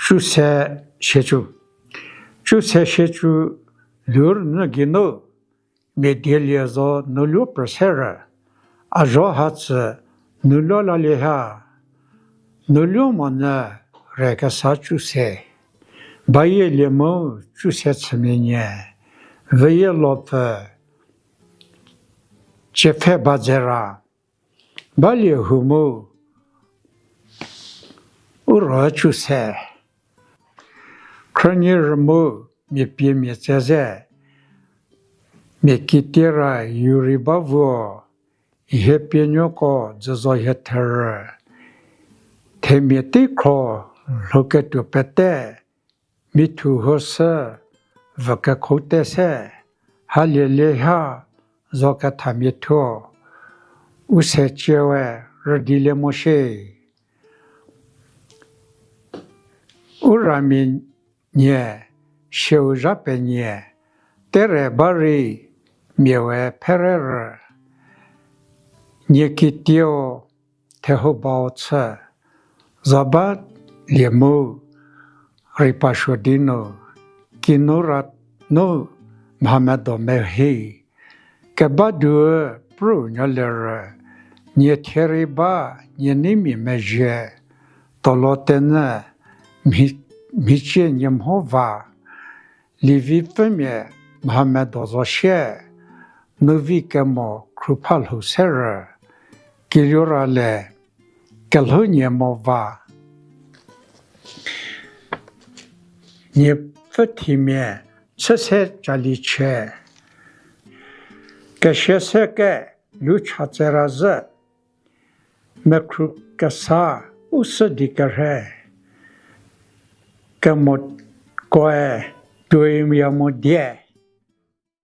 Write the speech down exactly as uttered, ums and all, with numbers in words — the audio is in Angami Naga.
Chuse shiecu. Chuse shiecu lur nu geinu, mia dielie zo nuluo püse rü, a zho hatsü nuluo lalie ha, nuluo monyü re kesa chuse. Bayielie mu chuse chümia nie, vüyie lopfü, tsiepfhe ba dzera, balie hu mu, u ro chuse. Khrünyie rü mu mia pie mia tse ze, mia kitie ra yu rei ba vuo, hie pienuoko dzü zo hie therü. Themia teikhro lhouketuo pete, mithu huo sü vü kekhoute se, halie lie ha zo kethamia thuo, u se cie we rüdilie mo shie. U ramia nie, sieu zha penie, tere ba rei mia we phere rü, nie kitieu thehou bau chü, za balie mu rei pasuo di nu, kinu ra nu mha medo mehei, keba du prunuo lerü, nie thie rei ba nie neimia mezhie, tolo tenyü mhi-, mhicie nie mho va, livi pfümia mha medo zo sie, nuvi kemo khrupha lhou se rü, kiliu ra le kelhou nie mo va. Niepfü thimia chü se calichie, kesia se ke lu cha tse ra zhü, mekhru kesa u sü di kerhe, kemokoe tuoiya mo die.